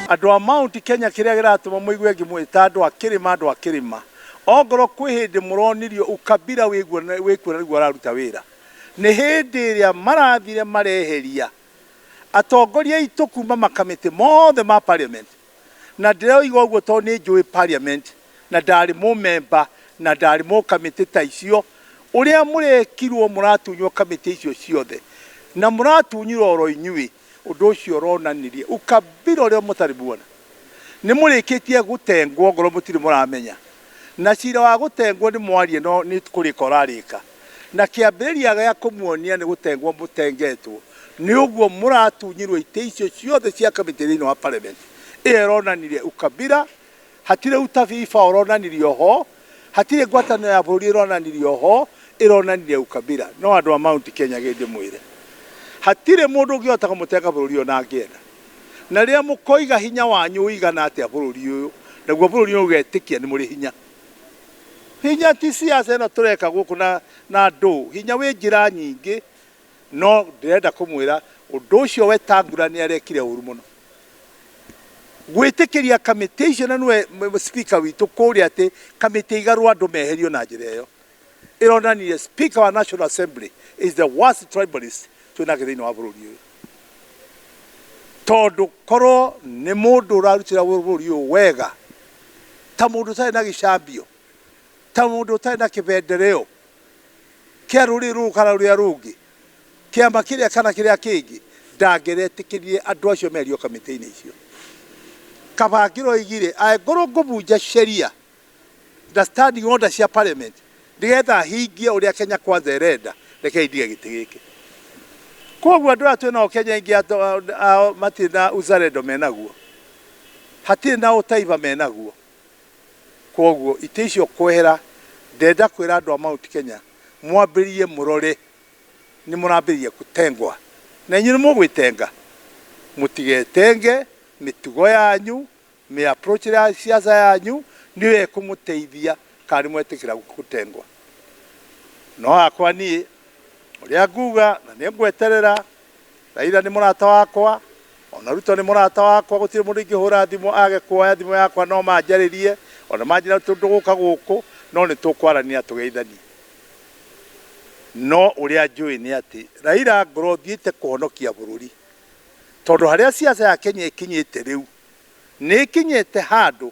Andũ a Mount Kenya kĩrĩa kĩratũma mũigue ngĩmwĩta andũ a kĩrĩma andũ a kĩrĩma, ongorwo kwĩ hĩndĩ mũronirio ukabira wĩkuo na nĩguo ũraruta wĩra, nĩ hĩndĩ ĩrĩa marathire mareheria atongoria aitũ kuma makamĩtĩ mothe ma parliament. Na ndĩroiga ũguo tondũ nĩ njũĩ parliament na ndarĩ mũmemba na ndarĩ mũkamĩtĩ ta icio, ũrĩa mũrekirwo mũratunywo kamĩtĩ icio ciothe na mũratunyirwo oro inyuĩ. Ũndũ ũcio ũronanirie ukabira ũrĩa mũtarĩ muona. Nĩ mũrĩkĩtie gũtengwo ngorwo mũtirĩ mũramenya. Na cira wa gũtengwo nĩ mwarie no nĩ kũrĩka ũrarĩka. Na kĩambĩrĩria gĩa kũmuonia nĩ gũtengwo mũtengetwo nĩ ũguo mũratunyirwo itĩ icio ciothe cia kamĩtĩ thĩinĩ wa parliament. Ĩyo ĩronanirie ukabira, hatirĩ utabiba ũronanirio ho, hatirĩ ngwatanĩro ya bũrũri ĩronanirio ho, ĩronanirie ukabira. No andũ a Mount Kenya gĩ ndĩmwĩre, hatirĩ mũndũ ũngĩhota kũmũtenga bũrũri ũyũ na angĩenda. Na rĩrĩa mũkoiga hinya wanyu ũigana atĩa bũrũri ũyũ, naguo bũrũri ũyũ ũgetĩkia nĩ mũrĩ hinya. Hinya ti siasa ĩno tũreka gũkũ na na andũ, hinya wĩ njĩra nyingĩ, no ndĩrenda kũmwĩra ũndũ ũcio Wetangula nĩ arekire ũru mũno. Gwĩtĩkĩria kamĩtĩ icio na nĩwe speaker witũ kũrĩa atĩ kamĩtĩ igarwo andũ meherio na njĩra ĩyo. Ĩronanirie speaker wa National Assembly is the worst tribalist twĩnake thĩinĩ wa bũrũri ũyũ. Tondũ korwo nĩ mũndũ ũrarutĩra bũrũri ũyũ wega, ta mũndũ ũtarĩ na gĩcambio, ta mũndũ ũtarĩ na kĩbendereo kĩa rũrĩrĩ rũrũ kana rũrĩa rũngĩ, kĩama kĩrĩa kana kĩrĩa kĩngĩ, ndangĩretĩkĩrire andũ acio meherio kamĩtĩ-inĩ icio. Kaba angĩroigire angĩkorwo ngũbunja sheria na standing order cia parliament nĩgetha hingie ũrĩa Kenya Kwanza ĩrenda, rekei ndige gĩtĩ gĩkĩ. Koguo andũ aya twĩnao Kenya aingĩ ao matirĩ na uzalendo menaguo, hatirĩ na utaifa menaguo. Koguo itĩ icio kwehera, ndĩrenda kwĩra andũ a Mount Kenya mwambĩrĩrie mũrore nĩ mũrambĩrĩria kũtengwa, na inyuĩ nĩ mũgwĩtenga. Mũtigetenge, mĩtugo yanyu, mĩ approach ya siasa yanyu nĩyo ĩkũmũteithia kana nĩ mwetĩkĩra gũtengwa. No hakwa niĩ ũrĩa nguga na nĩ ngweterera, Raila nĩ mũrata wakwa, ona Ruto nĩ mũrata wakwa, gũtirĩ mũndũ ingĩhũra thimũ age kuoya thimũ yakwa, no manjarĩrie, ona manjĩra ndũgũka gũkũ, no nĩ tũkwarania tũgeithanie. No ũrĩa njũĩ nĩ atĩ Raila ngorwo thiĩte kũhonokia bũrũri, tondũ harĩa siasa ya Kenya ĩkinyĩte rĩu, nĩ ĩkinyĩte handũ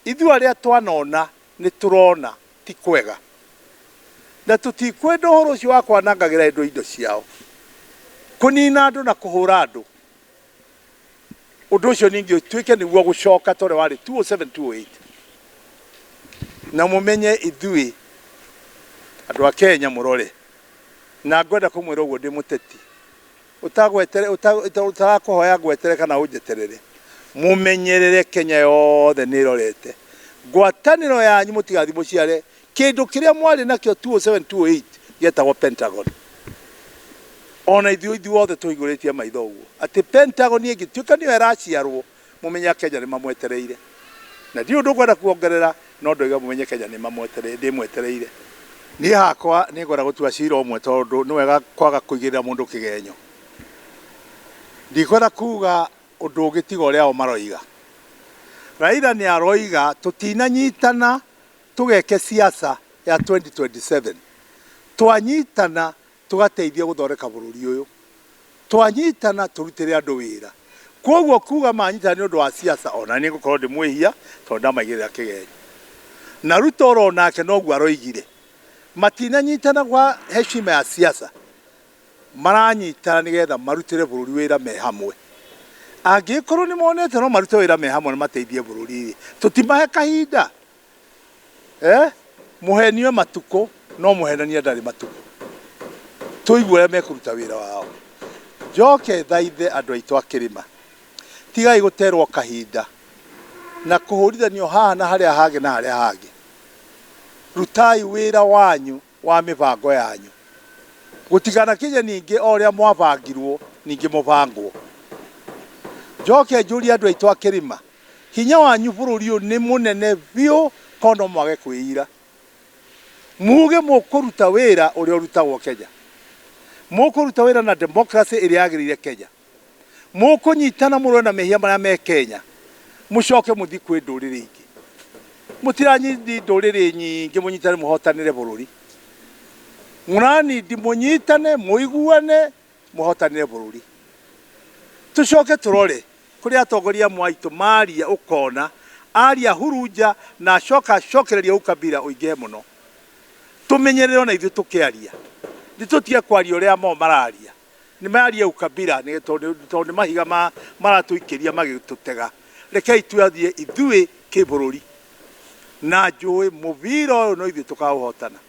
ithuĩ arĩa twanona nĩ tũrona ti kwega, na tũtikwenda ũhoro ũcio wa kwanangagĩra andũ indo ciao, kũnina andũ na kũhũra andũ. Ũndũ ũcio ningĩ ũtuĩke nĩguo gũcoka ta ũrĩa warĩ 2007 2008. Na mũmenye ithuĩ andũ a Kenya mũrore, na ngwenda kũmwĩra ũguo ndĩ mũteti, Ũtagwetere, ũtarakũhoya ngwetere kana ũnjeterere. Mũmenyerere Kenya yothe nĩ ĩrorete. Ngwatanĩro yanyu mũtigathiĩ mũciare kĩndũ kĩrĩa mwarĩ nakĩo 2007 2008 gĩetagwo Pentagon. Ona ithuĩ ithuothe tũhingũrĩtie maitho ũguo atĩ Pentagon ĩngĩtuĩka nĩyo ĩraciarwo mũmenye Akenya nĩ mamwetereire. Na ndirĩ ũndũ ngwenda kuongerera no ndoiga mũmenye Kenya nĩ mamwetereire, ndĩmwetereire. Niĩ hakwa nĩ ngwenda gũtua cira ũmwe tondũ nĩ wega kwaga kũigĩrĩra mũndũ kĩgenyo. Ndikwenda kuga ũndũ ũngĩ tiga ũrĩa o maroiga. Raila nĩ aroiga tũtinanyitana tũgeke siasa ya 2027. Twanyitana tũgateithia gũthondeka bũrũri ũyũ. Twanyitana tũrutĩre andũ wĩra. Kwoguo kuga manyitana nĩ ũndũ wa siasa ona niĩ ngũkorwo ndĩ mwĩhia tondũ ndamaigĩrĩra kĩgenyo. Na Ruto oro nake noguo aroigire. Matinanyitana kwa heshima ya siasa, maranyitana nĩgetha marutĩre bũrũri wĩra me hamwe. Angĩgĩkorwo nĩ monete no marute wĩra me hamwe na mateithie bũrũri-rĩ, tũtimahe kahinda? Eh, mũhenio matukũ no mũhenania ndarĩ matukũ. Tũigue ũrĩa mekũruta wĩra wao. Njoke thaithe andũ aitũ a kĩrĩma, tigai gũterwo kahinda na kũhũrithanio haha na harĩa hangĩ na harĩa hangĩ. Rutai wĩra wanyu wa mĩbango yanyu. Gũtikanakinye ningĩ o ũrĩa mwabangirwo ningĩ mũbangwo. Njoke njũrie andũ aitũ a kĩrĩma, Hinya wanyu bũrũri ũyũ nĩ mũnene biũ korwo no mwage kwĩira. Muge mũkũruta wĩra ũrĩa ũrutagwo Kenya. Mũkũruta wĩra na democracy ĩrĩa yagĩrĩire Kenya. Mũkũnyitana mũrũe na mehia marĩa me Kenya. Mũcoke mũthiĩ kwĩ ndũrĩrĩ ingĩ. Mũtiranyithi ndũrĩrĩ nyingĩ mũnyitane mũhotanĩre bũrũri. Mũranindi mũnyitane mũiguane mũhotanĩre bũrũri. Tũcoke tũrore kũrĩ atongoria amwe aitũ maria ũkona aria hurunja na acoka acokereria ukabira ũingĩhe mũno. Tũmenyerere ona ithuĩ tũkĩaria. Nĩ tũtige kwaria ũrĩa mo mararia. Nĩ maria ukabira nĩ tondũ nĩ mahiga maratũikĩria magĩtũtega. Rekei twathiĩ ithuĩ kĩbũrũri. Na njũĩ mũbira ũyũ no ithuĩ tũkaũhotana.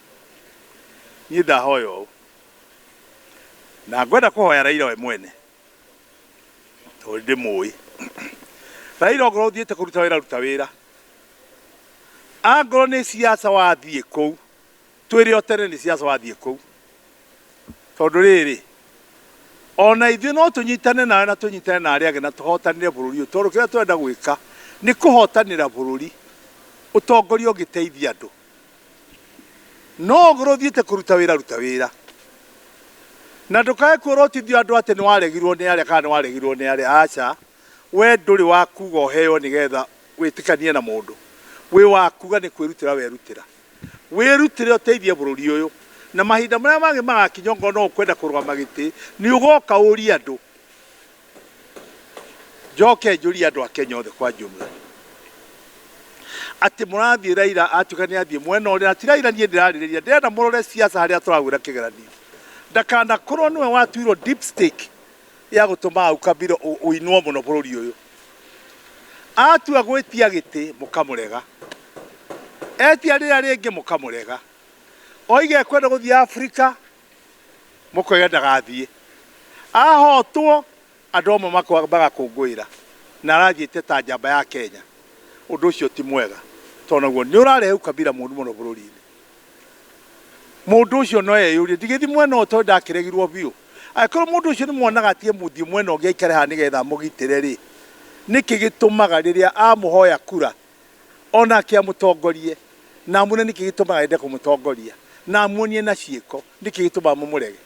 Niĩ ndahoya ũũ. Na ngwenda kũhoya Raila we mwene. Tondũ ndĩmũĩ. Raila ongorwo ũthiĩte kũruta wĩra ruta wĩra. Angorwo nĩ siasa wathiĩ kũu, twĩre o tene nĩ siasa wathiĩ kũu. Tondũ rĩrĩ, ona ithuĩ no tũnyitane nawe na tũnyitane na arĩa angĩ na tũhotanĩre bũrũri ũyũ. Tondũ kĩrĩa tũrenda gwĩka nĩ kũhotanĩra bũrũri, ũtongoria ũngĩteithia andũ. No ongorwo ũthiĩte kũruta wĩra ruta wĩra. Na ndũkae kuorotithio andũ atĩ nĩ waregirwo nĩ arĩa kana nĩ waregirwo nĩ arĩa. Aca, we ndũrĩ wa kuga ũheo nĩgetha wĩtĩkanie na mũndũ. Wĩ wa kuga nĩ kwĩrutĩra werutĩra. Wĩrutĩre ũteithie bũrũri ũyũ. Na mahinda marĩa mangĩ magakinya ongorwo no ũkwenda kũrũgama gĩtĩ, nĩ ũgoka ũrie andũ. Njoke njũrie andũ a Kenya othe kwa jumla. Atĩ mũrathiĩ Raila atuĩka nĩ athiĩ mwena ũrĩa, na ti Raila niĩ ndĩrarĩrĩria, ndĩrenda mũrore siasa harĩa tũragwĩra kĩgeranio. Ndakanakorwo nĩwe watuirwo deep stake ya gũtũma ukabira ũinwo mũno bũrũri ũyũ. Atua gwĩtia gĩtĩ mũkamũrega. Etia rĩrĩa rĩngĩ mũkamũrega. Oiga ekwenda gũthiĩ Afrika mũkoiga ndagathiĩ. Ahotwo andũ amwe magakũngũĩra na arathiĩte ta njamba ya Kenya. Ũndũ ũcio ti mwega tondũ naguo nĩ ũrarehe ukabira mũru mũno bũrũri-inĩ. Mũndũ ũcio no eyũrie ndigĩthiĩ mwena ũyũ tondũ ndakĩregirwo biũ. Angĩkorwo mũndũ ũcio nĩ mwonaga atige mũthiĩ mwena ũngĩ aikare haha nĩgetha amũgitĩre rĩ, nĩkĩ gĩtũmaga rĩrĩa amũhoya kura onake amũtongorie na amuone nĩkĩ gĩtũmaga ende kũmũtongoria na amuonie na ciĩko nĩkĩ gĩtũmaga mũmũrege?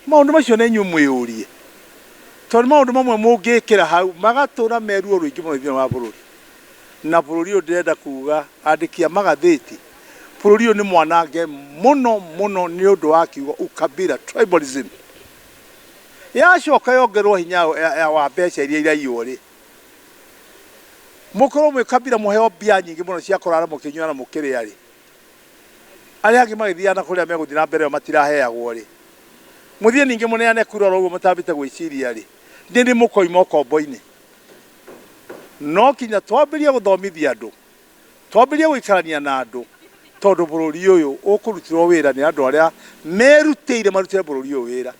Maũndũ macio na inyuĩ mwĩyũrie, tondũ nĩ maũndũ mamwe mũngĩkĩra hau magatũra me ruo rũingĩ mũno thĩinĩ wa bũrũri. Na bũrũri ũyũ ndĩrenda kuga andĩki a magathĩti, bũrũri ũyũ nĩ mwanange mũno mũno nĩ ũndũ wa kiugo ukabila, tribalism. Yacoka yongererwo hinya wa mbeca iria iraiywo rĩ, mũkorwo mwĩ kabira mũheo mbia nyingĩ mũno cia kũrara mũkĩnyua na mũkĩrĩa rĩ, arĩa angĩ magĩthiaga na kũrĩa megũthiĩ na mbere ĩyo matiraheagwo rĩ, mũthiĩ ningĩ mũneane kura oro ũguo mũtambĩte gwĩciria rĩ, nĩ rĩ mũkoima ũkombo-inĩ? No kinya twambĩrie gũthomithia andũ, twambĩrie gũikarania na andũ, tondũ bũrũri ũyũ ũkũrutĩrwo wĩra nĩ andũ arĩa merutĩire marutĩre bũrũri ũyũ wĩra.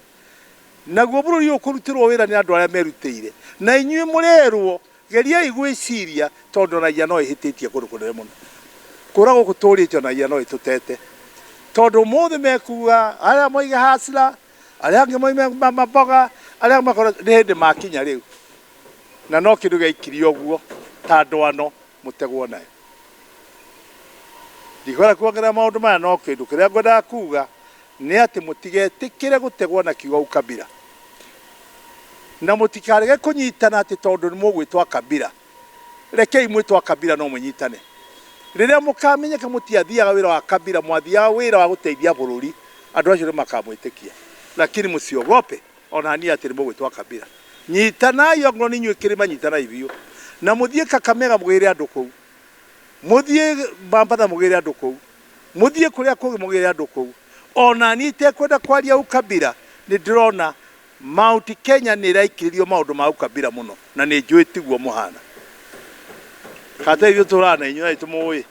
Naguo bũrũri ũyũ ũkũrutĩrwo wĩra nĩ andũ arĩa merutĩire, na inyuĩ mũrerwo geriai gwĩciria tondũ raia no ĩhĩtĩtie kũndũ kũnene mũno. Kũra gũkũ tũrĩte ona raia no ĩtũtete. Tondũ ũmũthĩ mekuga arĩa moige hasla, arĩa angĩ moime maboga, arĩa makorwo nĩ hĩndĩ makinya rĩu. Na no kĩndũ gĩaikirio ũguo ta ndwano mũtegwo nayo. Ndikwenda kuongerera maũndũ maya no kĩndũ kĩrĩa ngwendaga kuga nĩ atĩ mũtigetĩkĩre gũtegwo na kiugo ukabira. Na mũtikarege kũnyitana atĩ tondũ nĩ mũgwĩtwo akabira. Rekei mwĩtwo akabira no mũnyitane. Rĩrĩa mũkamenyeka mũtiathiaga wĩra wa kabira, mwathiaga wĩra wa gũteithia bũrũri, andũ acio nĩ makamwĩtĩkia. Lakini mũsiogope ona hanini atĩ nĩ mũgwĩtwo akabira. Nyitanai ongorwo nĩ inyuĩ kĩrĩma nyitanai biũ. Na mũthiĩ Kakamega mũgĩre andũ kũu. Mũthiĩ Mambatha mũgĩre andũ kũu. Mũthiĩ kũrĩa kũngĩ mũgĩre andũ kũu. Ona niĩ itekwenda kwaria ukabira, nĩ ndĩrona Mount Kenya nĩ ĩraikĩrĩrio maũndũ ma ukabira mũno na nĩ njũĩ tiguo mũhana. Kata ithuĩ tũraga na inyuĩ na nĩ tũmũĩ.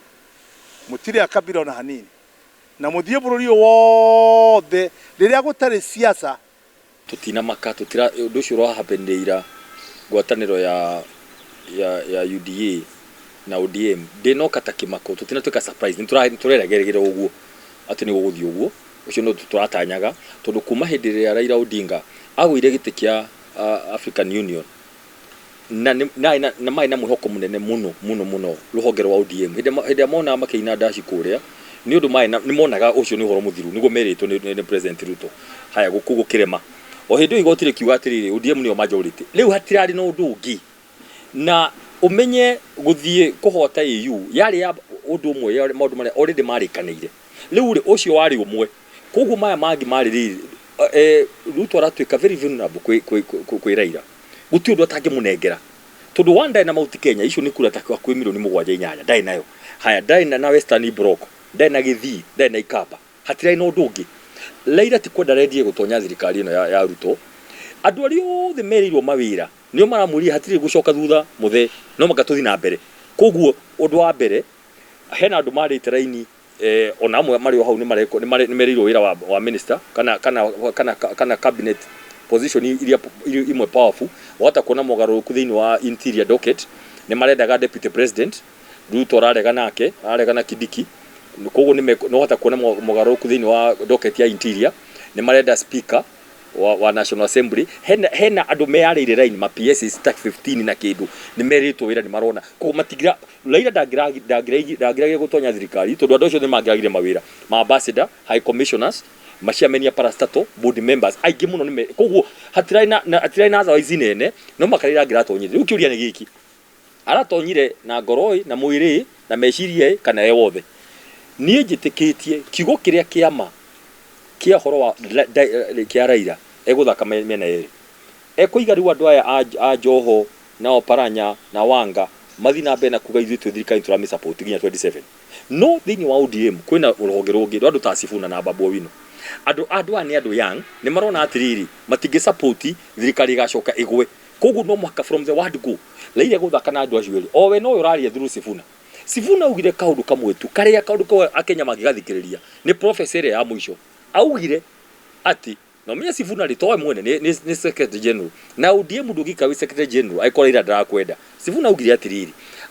Mũtirĩ akabira ona hanini. Na mũthiĩ bũrũri ũyũ wothe rĩrĩa gũtarĩ siasa. Tũtinamaka, tũtira, ũndũ ũcio ũra happen ira ngwatanĩro ya ya ya UDA na ODM ndĩnoka ta kĩmako, tũtinatuĩka surprise, nĩtũrerĩgĩrĩra ũguo atĩ nĩ gũgũthiĩ ũguo, ũcio nĩ ũndũ tũratanyaga tondũ kuma hĩndĩ ĩrĩa Raila Odinga agũire gĩtĩ kĩa African Union na nĩ na na marĩ na mwĩhoko mũnene mũno mũno mũno rũhonge rwa ODM hĩndĩ ĩrĩa monaga makĩina ndaci kũrĩa nĩ ũndũ marĩ na nĩ monaga ũcio nĩ ũhoro mũthiru nĩguo merĩtwo nĩ nĩ President Ruto haya gũkũ gũkĩrema o hĩndĩ ĩyo igoti rĩkiuga atĩrĩrĩ ODM nĩyo majority rĩu hatirarĩ na ũndũ ũngĩ na Ũmenye gũthiĩ kũhota AU yarĩ ya ũndũ ũmwe ya maũndũ marĩa already marĩkanĩire. Rĩu rĩ, ũcio warĩ ũmwe. Koguo maya mangĩ marĩ rĩrĩ, Ruto aratuĩka very vulnerable kwĩ Raila. Gũtirĩ ũndũ atangĩmũnengera. Tondũ one ndarĩ na Mount Kenya, icio nĩ kura ta hakuhĩ mirioni mũgwanja inyanya, ndarĩ nayo. Haya, ndarĩ na Western Block, ndarĩ na Gĩthii, ndarĩ na Ikamba. Hatirarĩ na ũndũ ũngĩ. Raila ti kwenda arendire gũtonya thirikari ĩno ya Ruto. Andũ arĩa othe merĩirwo mawĩra, nĩo maramwĩrire hatirĩ gũcoka thutha mũthee, no mũhaka tũthiĩ na mbere. Koguo ũndũ wa mbere, hena andũ marĩte raini ona amwe marĩ o hau nĩmerĩirwo wĩra wa minister kana cabinet position iria imwe powerful. Wahota kuona mogarũrũku thĩinĩ wa interior docket, nĩ marendaga deputy president, Ruto ararega nake, ararega na Kindiki. Koguo nĩ wahota kuona mogarũrũku thĩinĩ wa docket ya interior, nĩ marenda speaker wa National Assembly. Hena andũ meyarĩire raini ma PSs ta 15 na kĩndũ, nĩ merĩtwo wĩra, nĩ marona. Koguo matigira Raila ndangĩragire gũtonya thirikari tondũ andũ acio nĩ mangĩragire mawĩra ma ambassador, high commissioners, maciameni a parastatal, board members aingĩ mũno nĩ koguo hatirarĩ na otherwise nene, no maka Raila angĩratonyire. Rĩu kĩũria nĩ gĩkĩ, aratonyire na ngoro ĩ, na mwĩrĩ ĩ, na meciria ĩ, kana e wothe? Niĩ njĩtĩkĩtie kiugo kĩrĩa kĩama kĩa ũhoro wa kĩa Raila egũthaka mĩena yerĩ. Ekũiga rĩu andũ aya a Joho na Oparanya na Wanga mathiĩ na mbere na kuga ithuĩ twĩ thirikari tũramĩ support nginya 27. No thĩinĩ wa ODM kwĩna rũhonge rũngĩ rwa andũ ta Sifuna na Babu Owino. Andũ aya nĩ andũ young, nĩ marona atĩrĩrĩ, matingĩ support thirikari ĩgacoka ĩgwe. Koguo no mũhaka from the word go Raila egũthaka na andũ acio erĩ. O we nowe ũraria through Sifuna. Sifuna augire kaũndũ kamwe tu karĩa kaũndũ kau Akenya mangĩgathikĩrĩria nĩ prophecy ĩrĩa ya mũico. Augire atĩ na ũmenye Sifuna rĩ towe mwene nĩ secretary general na ODM ndũngĩikara wĩ secretary general angĩkorwo Raila ndarakwenda. Sifuna augire atĩrĩrĩ,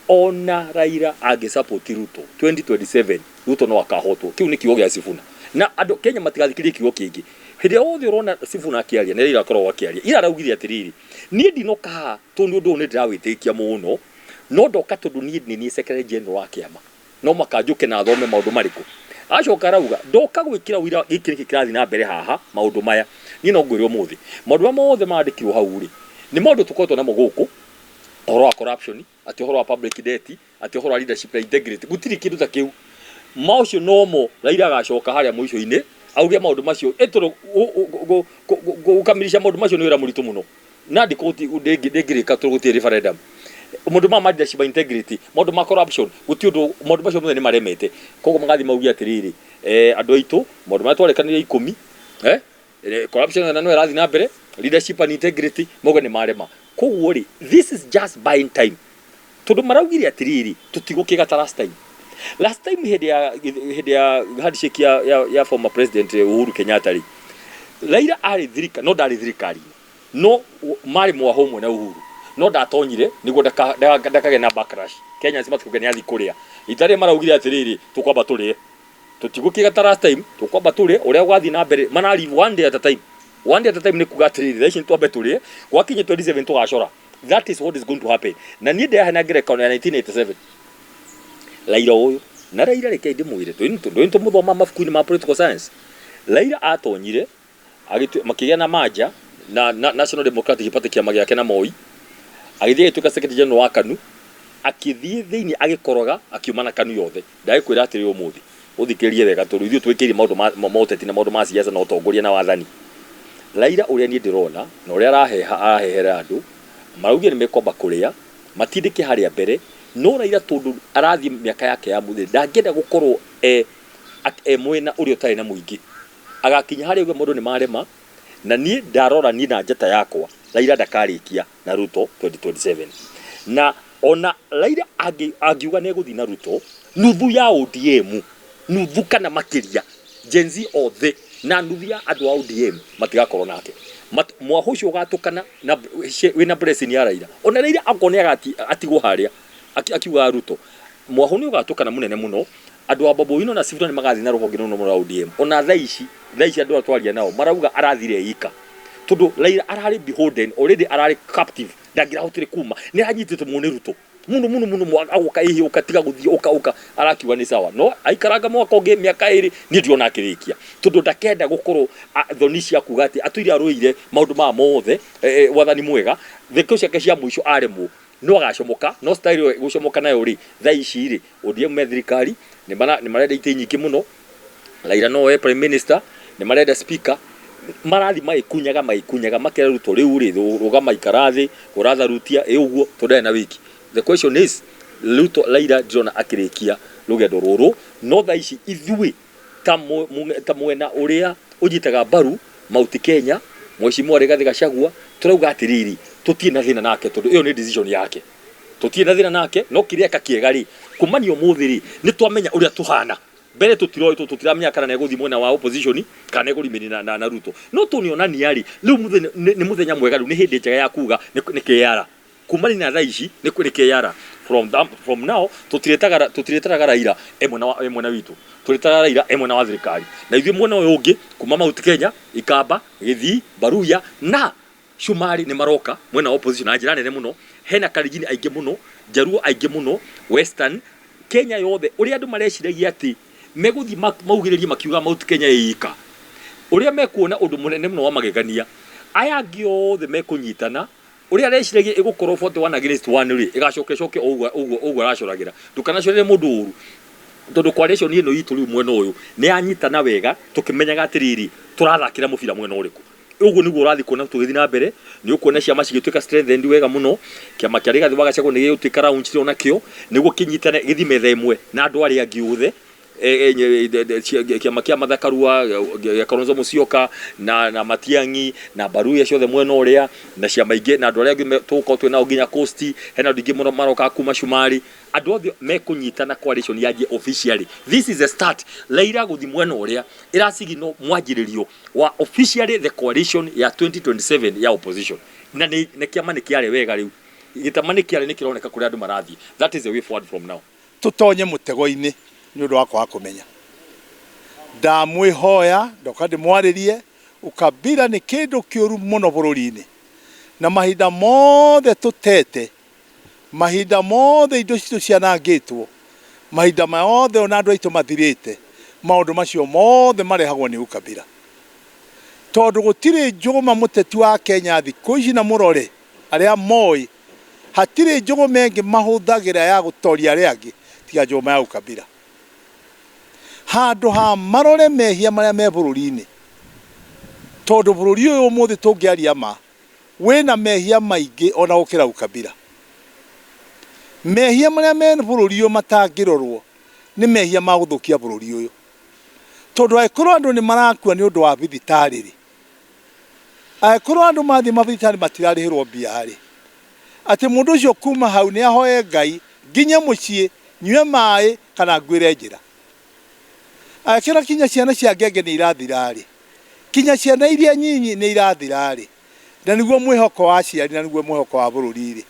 ona Raila angĩ support Ruto 2027 Ruto no akahotwo. Kĩu nĩ kiugo gĩa Sifuna na andũ Kenya matigathikĩrĩrie kiugo kĩngĩ. Hĩndĩ ĩrĩa yothe ũrona Sifuna akĩaria nĩ Raila akoragwo akĩaria. Ira araugire atĩrĩrĩ, niĩ ndinoka haha tondũ ũndũ ũyũ nĩ ndĩrawĩtĩkia mũno, no ndoka tondũ niĩ nĩ niĩ secretary general wa kĩama, no mũhaka njũke na thome maũndũ marĩkũ. Acoka arauga ndoka gwĩkĩra ũira gĩkĩ nĩkĩ kĩrathiĩ na mbere haha maũndũ maya. Niĩ no ngwĩre ũmũthĩ maũndũ marĩa mothe mandĩkirwo hau rĩ, nĩ maũndũ tũkoretwo namo gũkũ, ũhoro wa corruption, atĩ ũhoro wa public debt, atĩ ũhoro wa leadership na integrity, gũtirĩ kĩndũ ta kĩu. Maũcio nomo Raila agacoka harĩa mũico-inĩ auge maũndũ macio, ĩ tondũ gũkamilisha maũndũ macio nĩ wĩra mũritũ mũno. Na ndĩngĩrĩka tondũ gũtirĩ referendum. Maũndũ maya ma leadership na integrity, maũndũ ma corruption, gũtirĩ ũndũ, maũndũ macio mothe nĩ maremete. Koguo magathiĩ mauge atĩrĩrĩ, andũ aitũ, maũndũ marĩa twarĩkanĩire ikũmi, corruption na no ĩrathiĩ na mbere, leadership and integrity, mauge nĩ marema. Koguo rĩ, this is just buying time. Tondũ maraugire atĩrĩrĩ, tũtigũkĩga ta last time. Last time hĩndĩ ya handshake ya former president Uhuru Kenyatta rĩ, Raila arĩ thirikari, no ndarĩ thirikari-inĩ. No marĩ mwaho ũmwe na Uhuru. No ndatonyire nĩguo ndakagĩe na backlash. Kenyans matikauge nĩ athiĩ kũrĩa. Rita rĩrĩ maraugire atĩrĩrĩ, tũkwamba tũrĩe. Tũtigũkĩga ta last time, tũkwamba tũrĩe ũrĩa gwathiĩ na mbere. Mara live one day at a time. One day at a time nĩ kuga atĩrĩrĩ, thaa ici nĩ twambe tũrĩe, gwakinya 27 tũgacora. That is what is going to happen. Na niĩ ndĩraheana ngerekano ya 1987. Raila ũyũ, na Raila reke ndĩmwĩre, ndũĩ tũmũthoma mabuku-inĩ ma political science. Raila atonyire, makĩgĩa na manja na National Democratic Party kĩama gĩake na Moi, agĩthiĩ agĩtuĩka secretary general wa KANU, akĩthiĩ thĩinĩ agĩkoroga akiuma na KANU yothe. Ndagĩkwĩra atĩrĩ ũmũthĩ, ũthikĩrĩrie wega tondũ ithuĩ twĩkĩire maũndũ ma ũteti na maũndũ ma siasa na ũtongoria na wathani. Raila ũrĩa niĩ ndĩrona na ũrĩa arahehera andũ, maraugire nĩ mekwamba kũrĩa, matindĩke harĩa mbere, no Raila tondũ arathiĩ mĩaka yake ya mũthia, ndangĩenda gũkorwo e mwena ũrĩa ũtarĩ na mũingĩ. Agakinya harĩa auge maũndũ nĩ marema, na niĩ ndarora niĩ na njata yakwa, Raila ndakarĩkia na Ruto 2027. Na ona Raila angiuga nĩ egũthiĩ na Ruto, nuthu ya ODM, nuthu kana makĩria, Gen Z othe na nuthu ya andũ a ODM matigakorwo nake. Mwaho ũcio ũgatũkana na wĩna blessing ya Raila. Ona Raila akorwo nĩ atigwo harĩa akiugaga Ruto, mwaho nĩ ũgatũkana mũnene mũno. Andũ a Babu Owino na Sifuna nĩ magathiĩ na rũhonge rũnene mũno rwa ODM. Ona thaa ici andũ arĩa twaria nao marauga arathire ika. Tondũ Raila ararĩ beholden, already ararĩ captive, ndangĩrahotire kuma. Nĩ aranyitĩtwo mũno nĩ Ruto. Mũno mũno mũno agoka ĩhĩ ũka tiga gũthiĩ ũka ũka arakiuga nĩ sawa. No aikaranga mwaka ũngĩ mĩaka ĩrĩ niĩ ndirona akĩrĩkia. Tondũ ndakenda gũkorwo thoni cia kuga atĩ atũire arũĩire maũndũ maya mothe, wathani mwega, thikũ ciake cia mũico aremwo. No agacomoka no style ĩyo gũcomoka nayo rĩ, thaa ici rĩ, ODM me thirikari nĩ marenda itĩ nyingĩ mũno. Raila no e prime minister, nĩ marenda speaker, marathi magĩkunyaga magĩkunyaga makera Ruto rĩu rĩ, rũgama ikara thĩ ũratharutia ĩ ũguo tondũ ndarĩ na wĩki. The question is, Ruto, Raila ndirona akĩrĩkia rũgendo rũrũ, no thaa ici ithuĩ ta mwena ũrĩa ũnyitaga mbaru Mount Kenya, Mheshimiwa Rigathi Gachagua, tũrauga atĩrĩrĩ, tũtirĩ na thĩna nake tondũ ĩyo nĩ decision yake. Tũtirĩ na thĩna nake, no kĩrĩa eka kĩega rĩ, kumania ũmũthĩ rĩ, nĩ twamenya ũrĩa tũhana. Mbere tũtiroĩ, tũtiramenya kana nĩegũthiĩ mwena wa opposition kana nĩekũrimĩni na Ruto. No tũnĩonania rĩ, rĩu nĩ mũthenya mwega rĩu, nĩ hĩndĩ njega ya kuga nĩ KR. Kumania na thaa ici nĩ nĩ KR. From now tũtirĩtaraga Raila e mwena wa e mwena witũ. Tũrĩtaraga Raila e mwena wa thirikari. Na ithuĩ mwena ũyũ ũngĩ kuma Mount Kenya, Ikamba, Gĩthii, Baruya na Shumari nĩ maroka mwena wa opposition na njĩra nene mũno. Hena Kalenjin aingĩ mũno, Jaluo aingĩ mũno, Western, Kenya yothe. Ũrĩa andũ mareciragia atĩ megũthiĩ maugĩrĩrie makiuga Mount Kenya ĩika. Ũrĩa mekuona ũndũ mũnene mũno wa magegania, aya angĩ othe mekũnyitana. Ũrĩa areciragia ĩgũkorwo 41 against 1 rĩ, ĩgacoka ĩcoke o ũguo ũguo ũguo aracoragĩra. Ndũkanacorere mũndũ ũru tondũ coalition ĩno itũ rĩu mwena ũyũ nĩ yanyitana wega tũkĩmenyaga atĩrĩrĩ, tũrathakĩra mũbira mwena ũrĩkũ. Ũguo nĩguo ũrathiĩ kuona tũgĩthiĩ na mbere, nĩ ũkuona ciama cigĩtuĩka strengthened wega mũno. Kĩama kĩa Rigathĩ wa Gachagua nĩ gĩgũtuĩka launched onakĩo nĩguo kĩnyitane gĩthiĩ metha ĩmwe na andũ arĩa angĩ othe. Kĩama kĩa Martha Karua, gĩa Kalonzo Musyoka na Matiang'i na Mbaruya ciothe mwena ũrĩa, na ciama ingĩ na andũ arĩa angĩ tũgũkorwo twĩ nao nginya Coast, hena andũ aingĩ mũno maroka kuma Cumarĩ. Andũ othe mekũnyitana coalition yanjie officially. This is the start. Raila gũthiĩ mwena ũrĩa ĩrasigino mwanjĩrĩrio wa officially the coalition ya 2027 ya opposition. Na nĩ kĩama nĩ kĩare wega rĩu. Gĩtama nĩ kĩare nĩ kĩroneka kũrĩa andũ marathiĩ. That is the way forward from now. Tũtonye mũtego-inĩ nĩ ũndũ wa kwaga kũmenya. Ndamwĩhoya ndoka ndĩmwarĩrie, ũkabira nĩ kĩndũ kĩũru mũno bũrũri-inĩ, na mahinda mothe tũtete, mahinda mothe indo citũ cianangĩtwo, mahinda mothe ona andũ aitũ mathirĩte, maũndũ macio mothe marehagwo nĩ ũkabira. Tondũ gũtirĩ njũgũma mũteti wa Kenya thikũ ici na mũrore arĩa moĩ, hatirĩ njũgũma ĩngĩ mahũthagĩra ya gũtoria arĩa angĩ tiga njũgũma ya ũkabira. Handũ ha marore mehia marĩa me bũrũri-inĩ, tondũ bũrũri ũyũ ũmũthĩ tũngĩaria ma, wĩna mehia maingĩ ona gũkĩra ũkabira. Mehia marĩa me bũrũri ũyũ matangĩrorwo nĩ mehia ma gũthũkia bũrũri ũyũ. Tondũ angĩkorwo andũ nĩ marakua nĩ ũndũ wa thibitarĩ rĩ, angĩkorwo andũ mathiĩ mathibitarĩ matirarĩhĩrwo mbia rĩ, atĩ mũndũ ũcio kuma hau nĩ ahoe Ngai nginye mũciĩ nyue maĩ kana nguĩre njĩra. Angĩkorwo kinya ciana cia ngenge nĩ irathira rĩ, kinya ciana iria nyinyi nĩ irathira rĩ, na nĩguo mwĩhoko wa aciari na nĩguo mwĩhoko wa bũrũri rĩ,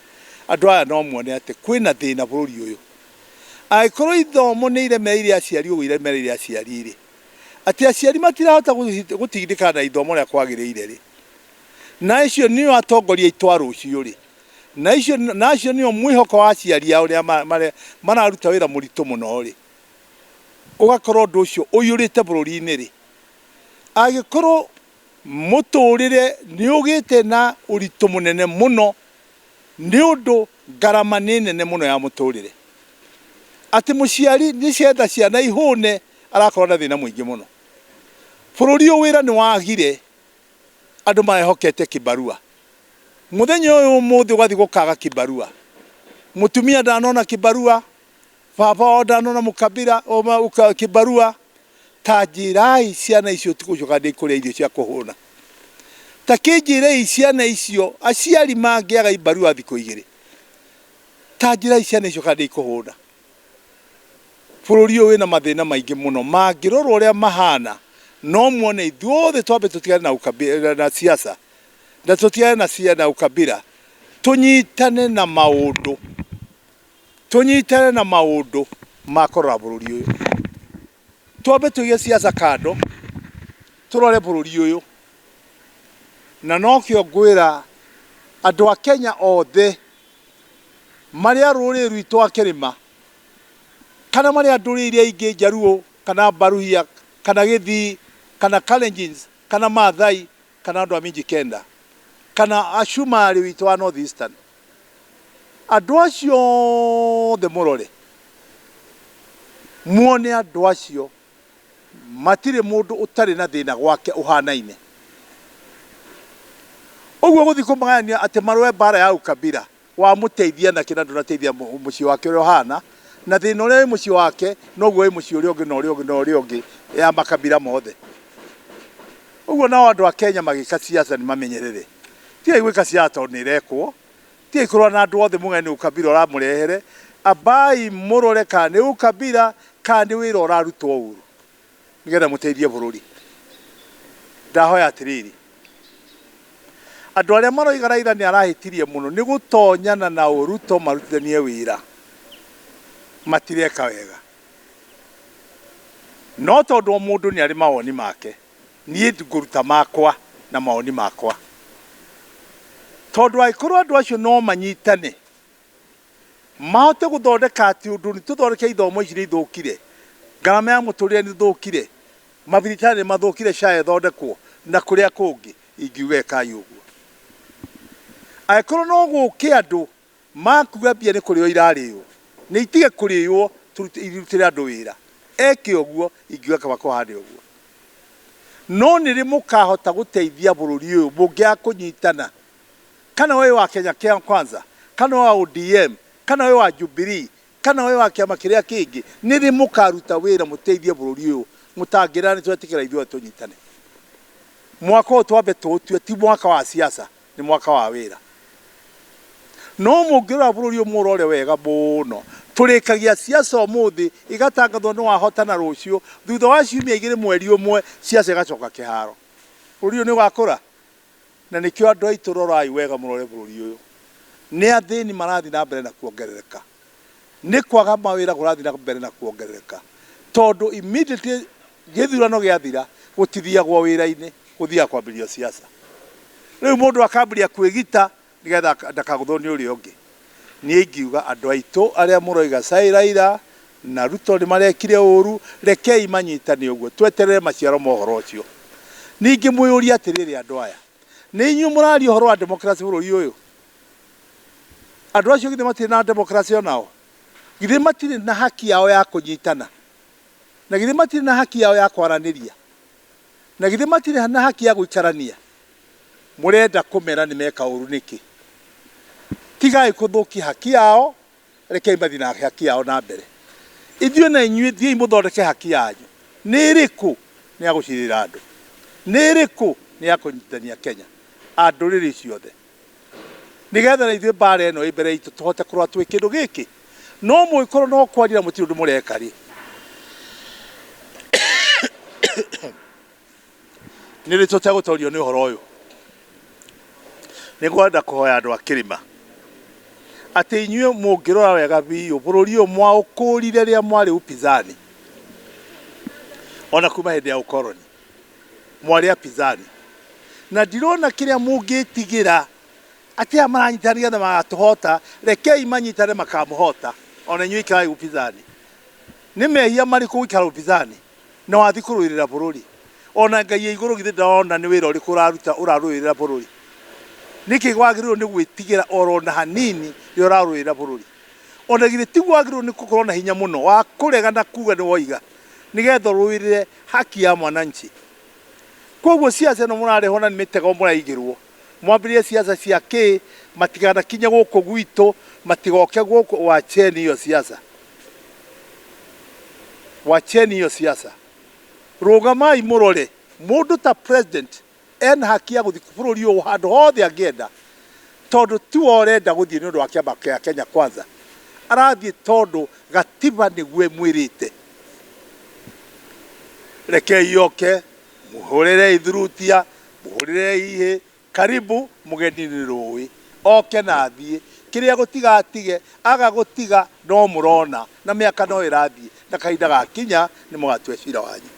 andũ aya no muone atĩ kwĩna thĩna bũrũri ũyũ. Angĩkorwo ithomo nĩ iremereire aciari ũguo iremereire aciari rĩ, atĩ aciari matirahota gũtindĩkana na ithomo ũrĩa kwagĩrĩire rĩ, na acio nĩo atongoria aitũ a rũciũ rĩ, na icio na acio nĩo mwĩhoko wa aciari ao arĩa mararuta wĩra mũritũ mũno rĩ, ũgakorwo ũndũ ũcio ũiyũrĩte bũrũri-inĩ rĩ, angĩkorwo mũtũrĩre nĩ ũgĩte na ũritũ mũnene mũno nĩ ũndũ ngarama nĩ nene mũno ya mũtũrĩre, atĩ mũciari nĩ cienda ciana ihũne arakorwo na thĩna mũingĩ mũno. Bũrũri ũyũ wĩra nĩ wagire, andũ marehokete kibarua. Mũthenya ũyũ ũmũthĩ ũgathiĩ gũkaga kibarua. Mũtumia ndanona kibarua, baba wao ndanona mũkabira kibarua. Ta njĩrai ciana icio ũtukũ ũcio kana ndĩkũrĩa irio cia kũhũna. Ta kĩnjĩrei ciana icio aciari mangĩaga ibarua thikũ igĩrĩ. Ta njĩrai ciana icio kana ndĩkũhũna. Bũrũri ũyũ wĩna mathĩna maingĩ mũno, mangĩrorwo ũrĩa mahana, no muone ithuothe twambe tũtigane na ũkabira, na siasa, na tũtigane na cia na ũkabira, tũnyitane na maũndũ, tũnyitane na maũndũ ma kũrora bũrũri ũyũ. Twambe tũige siasa kando, tũrore bũrũri ũyũ. Na nokĩo ngwĩra andũ a Kenya othe marĩa rũrĩrĩ rwitũ a kĩrĩma kana marĩa ndũrĩrĩ iria ingĩ Njaruo kana Baruhia kana Gĩthii kana Kalenjins kana Maathai kana andũ a Mijikenda kana Acumarĩ witũ wa North Eastern. Andũ acio othe mũrore muone andũ acio matirĩ mũndũ ũtarĩ na thĩna gwake ũhanaine. Ũguo gũthiĩ kũmagayania atĩ marũe mbara ya ukabira wamũteithia nakĩ na ndũnateithia mũciĩ wake ũrĩa ũhana na thĩna ũrĩa wĩ mũciĩ wake noguo wĩ mũciĩ ũrĩa ũngĩ na ũrĩa ũngĩ na ũrĩa ũngĩ ya makabira mothe. Ũguo nao andũ a Kenya magĩka siasa nĩ mamenyerere. Tigai gwĩka siasa tondũ nĩ ĩrekwo. Tigai kũrũa na andũ othe muge nĩ ukabira ũramũrehere. Ambai mũrore kana nĩ ukabira kana nĩ wĩra ũrarutwo ũru nĩgetha mũteithie bũrũri. Ndahoya atĩrĩrĩ, andũ arĩa maroiga Raila nĩ arahĩtirie mũno nĩ gũtonyana na Ruto marutithanie wĩra, matireka wega. No tondũ o mũndũ nĩ arĩ mawoni make, niĩ ngũruta makwa na mawoni makwa. Tondũ angĩkorwo andũ acio no manyitane, mahote gũthondeka atĩ ũndũ nĩ tũthondeke ithomo ici nĩ ithũkire, ngarama ya mũtũrĩre nĩ ithũkire, mathibitarĩ nĩ mathũkire, SHA ĩthondekwo na kũrĩa kũngĩ, ingiuga ĩkai ũguo. Angĩkorwo no gũke andũ makuga mbia nĩ kũrĩo irarĩo, nĩ itige kũrĩo irutĩre andũ wĩra. Eke ũguo, ingiuga kaba kũhane ũguo. No nĩ rĩ mũkahota gũteithia bũrũri ũyũ mũngĩaga kũnyitana, kana wĩ wa Kenya Kwanza, kana wa ODM, kana wĩ wa Jubilee, kana wĩ wa kĩama kĩrĩa kĩngĩ, nĩ rĩ mũkaruta wĩra mũteithie bũrũri ũyũ mũtangĩra nĩ twetĩkĩra ithuothe tũnyitane. Mwaka ũyũ twambe tũũtue ti mwaka wa siasa, nĩ mwaka wa wĩra. No mũngĩrora bũrũri ũyũ mũũrore wega mũno, tũrĩkagia siasa ũmũthĩ igatangathwo nĩ wahotana rũciũ, thutha wa ciumia igĩrĩ mweri ũmwe siasa ĩgacoka kĩharo. Bũrũri ũyũ nĩ ũgakũra? Na nĩkĩo andũ aitũ rorai wega mũrore bũrũri ũyũ. Nĩ athĩni marathiĩ na mbere na kuongerereka. Nĩ kwaga mawĩra kũrathiĩ na mbere na kuongerereka. Tondũ immediately gĩthurano gĩathira gũtithiagwo wĩra-inĩ, gũthiaga kwambĩrĩrio siasa. Rĩu mũndũ akambĩrĩria kwĩgita nĩgetha ndakagũthwo nĩ ũrĩa ũngĩ. Niĩ ingiuga andũ aitũ arĩa mũroiga Sai Raila na Ruto nĩ marekire ũru, rekei manyitane ũguo, tweterere maciaro ma ũhoro ũcio. Ningĩ mwĩyũrie atĩrĩrĩ andũ aya, nĩ inyuĩ mũraria ũhoro wa democracy bũrũri ũyũ? Andũ acio githĩ matirĩ na democracy onao? Githĩ matirĩ na haki yao ya kũnyitana? Na githĩ matirĩ na haki yao ya kwaranĩria? Na githĩ matirĩ na haki ya gũikarania? Mũrenda kũmera nĩ meka ũru nĩkĩ? Tigai kũthũkia haki yao, rekei mathiĩ na haki yao na mbere. Ithuĩ na inyuĩ thiĩi mũthondeke haki yanyu. Nĩ ĩrĩkũ? Nĩ ya gũcirĩra andũ. Nĩ ĩrĩkũ? Nĩ ya kũnyitithania Kenya a ndũrĩrĩ ciothe. Nĩgetha na ithuĩ mbara ĩno ĩ mbere itũ tũhote kũrũa twĩ kĩndũ gĩkĩ. No mũngĩkorwo no kwaria na mũtirĩ ũndũ mũreka rĩ, nĩ rĩ tũtegũtorio nĩ ũhoro ũyũ? Nĩ ngwenda kũhoya andũ a kĩrĩma atĩ inyuĩ mũngĩrora wega biũ bũrũri ũyũ mwaũkũrire rĩrĩa mwarĩ upinzani, ona kuma hĩndĩ ya ũkoroni mwarĩ apinzani, na ndirona kĩrĩa mũngĩtigĩra atĩ aya maranyitana nĩgetha magatũhota. Rekei manyitane makamũhota, ona inyuĩ ikarai upinzani. Nĩ mehia marĩkũ gũikara upinzani na wathiĩ kũrũĩrĩra bũrũri? Ona Ngai e igũrũ githĩ ndarona nĩ wĩra ũrĩkũ ũraruta ũrarũĩrĩra bũrũri? Nĩkĩ wagĩrĩirwo nĩ gwĩtigĩra oro na hanini rĩrĩa ũrarũĩrĩra bũrũri? Ona githĩ tiguo wagĩrĩirwo nĩ gũkorwo na hinya mũno wa kũrega na kuga nĩ woiga nĩgetha ũrũĩrĩre haki ya mwananchi? Koguo siasa ĩno mũrarehwo na nĩ mĩtego mũraigĩrwo, mwambĩrĩrie siasa cia kĩ, matiganakinye gũkũ gwitũ, matigoke gũkũ, wacheni hiyo siasa, wacheni hiyo siasa. Rũgamai mũrore mũndũ ta president ena haki ya gũthiĩ bũrũri ũyũ handũ hothe angĩenda, tondũ tiwe ũrenda gũthiĩ nĩ ũndũ wa kĩama kĩa Kenya Kwanza, arathiĩ tondũ gatiba nĩguo ĩmwĩrĩte. Rekei oke, mũhũrĩrei thurutia, mũhũrĩrei ihĩ, karibu mũgeni nĩ rũĩ, oke na athiĩ, kĩrĩa gũtiga atige, aga gũtiga no mũrona, na mĩaka no ĩrathiĩ, na kahinda gakinya nĩ mũgatua cira wanyu.